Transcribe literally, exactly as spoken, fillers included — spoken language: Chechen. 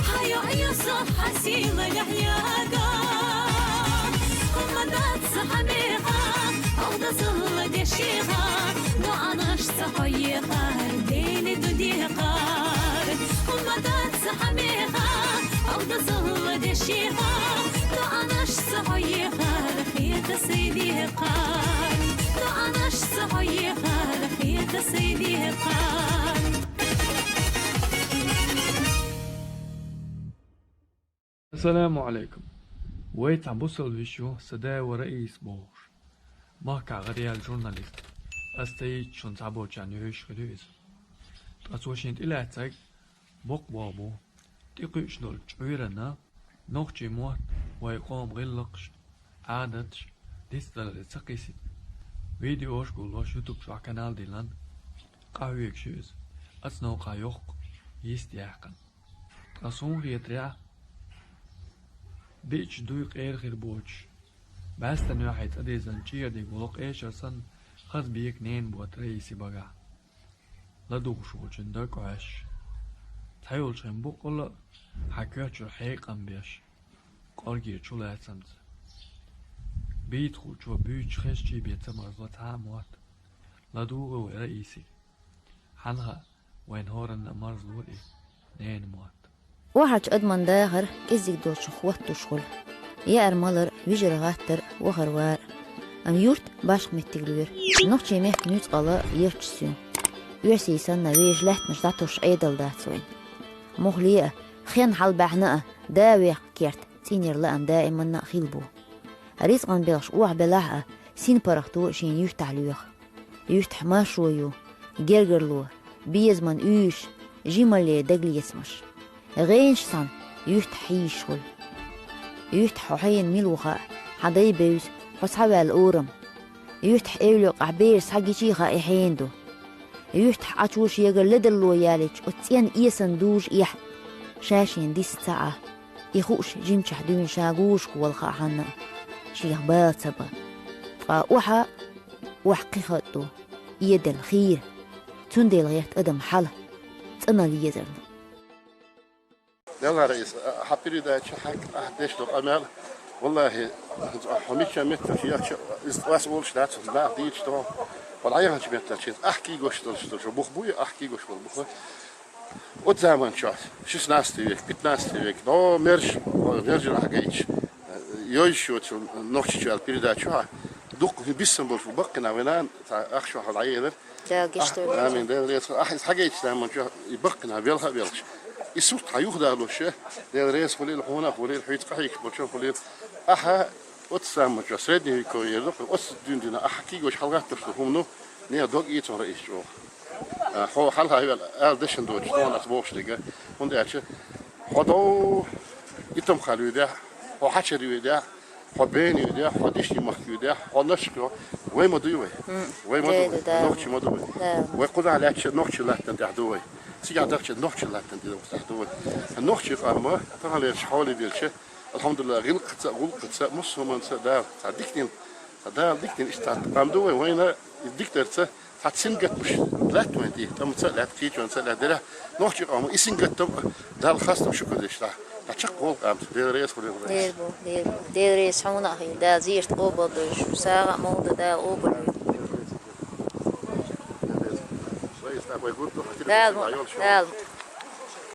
Хьайо Юсуп хьасила лехьяга, хӀума дац хьамеха, алда сулла дешиха, дуанаш ца хьоехар, дели ду дехар. ХӀума дац хьамеха, алда сулла дешиха, дуанаш ца хьоехар, хета сый дехар. Дуанаш ца хьоехар, хета сый дехар. Ассаламу алейкум. Вай цхьа бусалба виш ю, са да ва Раис бохуш. Махкахь гӀараяьлла журналист. Ас ца йийцича шуна цхьаболчарна йовзаш хир ю иза. Ткъа цо шена тӀелаьцнарг боккха болх бу. ТӀекхуьуш долчу чкъурана нохчийн мотт, вай къоман гӀиллакхаш, Ӏадаташ дицдаларе ца кхийсина видеош а гуллуш YouTube чохь канал диллина, къахьоьгуш ю иза, оцу новкъахь йоккха йист яьккхина. Ткъа суна хетарехь, биъча дуй къера хир боцуш, бӀаьстенан юьхье цӀа деззина чӀера дерг волу къешар санна, хаза бека ненан мотт Раисан багахь. ЛадугӀуш волчун дог Ӏаш, цхьайолчу хин букъала а хьан коьртачуьра хьекъам беш, къоргера чу лацамца. Бийца хуучо буьйцуш хезчий бен ца марзло цхьа а мотт. ЛадугӀу вай Раисига. Хьан хаьа, вайна хӀоранна а марзлора и ненан мотт. Охьарчу адаман дахар кӀеззиг долчух хӀоттуш хуьлу. Яар-малар, вижар-гӀаттар, вахар-вар. Амма юрт башха меттиг лоьру. Нохчийн мехкан нуьцкъала ярташ суьйна. Оьрсийн санна вешан лаьттанаш дӀатосуш Ӏедал дац вайн. Мохле а, хенна хьалабаьхна а, да вехна керт цӀийнера лаам даиманна а хилла бу. Рицкъан белхаш охьабелахь а, синпаргӀато шена юьртахь лоьху. Юьртахь маршо ю, гергарло, безаман уьйраш, жималле дагалецамаш. ГӀенаш цхьаьна юьртахь хьийзаш хуьлу. Юьртахь хьо хьенан мила ву хаьа, хьан дай бевза, хьо схьаваьлла орам. Юьртахь эвлакъахь бераш схьагичий хаьа, и хьенан ду. Юьртахь Ӏачо шегара ледарло ялийча, оцу цӀенна эсана дужу эхь. Ша шена дисна ца Ӏа. И хууш жимчохь дуьйна ша гужушка вала хаьа хьанна а, шех бала ца бан. Ткъа охьа, охьа кхин хатӀ ду, эдал, хийра. Цундела гӀерта адам хьала, цӀанал езарна. Делара иза, хьан передача, хьан, ахь деш долу къамел, валлахӀи, хьо мичча метташ яхча, иза ас олуш дац, нах дийцаш доху. Хьо дӀаяханчу меттачу, ахь кийгош долуш долчу бух буй, ахь кийгош болу бух. Оцу заман чохь, шестнадцатый век, пятнадцатый век, но мерш, мерш ахь гайча, йойш йоцу нохчичу аьлла передача чохь, дуккха биссам болуш бу баккхина вайна, цхьа ахча хьо дӀаелар. Дала гечдойла. Амин, Дела реза хуьлда. Ахь иза хьагайчу заман чохь, и баккхина велха а велхаш. И сурт хьан юхадалош, Дела реза хуьлийла, хьуна а хуьлийла, хьуьйца къахьийгаш болчун а хуьлийла. Ахьа оцу заман чохь, средневековье ду, оцу дуьйна дина, ахьа кийгош хьалагӀатташ ду хӀума ну, нехан дог ийцур иза чӀогӀа. А, хьо хьалха вел, ала дешан доцуш, тхуна ас бохуш дерг. ХӀунда аьлча, хьо дов итам хала юьйдехь, хьо хьачар юьйдехь, хьо бена юьйдехь, хьо дишни махка юьйдехь, хьо наш хьо, вай ма дуй вай. Вай ма ду вай, нохчи ма ду вай. Вай кхузахь лаьттача нохчи латтан тӀехь ду вай. Цигахь дахча нохчи латтан тӀехь ду вай. Нохчи къам ма, таханлерчу хьоле делча, алхьамдулиллахӀ, гӀиллакхаца а, гӀуллакхаца а, мусулманца а Дала цхьа дика дина, цхьа Дала дика дина иштта цхьа къам ду вай, вайна и дикадарца цхьа сингаттамаш лаьтта вайн тӀе, тӀамца а лаьтта, кхечонца а лаьтта, делахь нохчи къам и сингаттам а Далла хастам шукар деш дӀа. Цхьа чекхволу къам, Дела реза хуьлийла вай. Дера бу, дера бу. Дела реза хьуна а хила, Дала зерат къобалдойла, сагӀа а, мовда а Дала къобалйойла. Дала, Дала.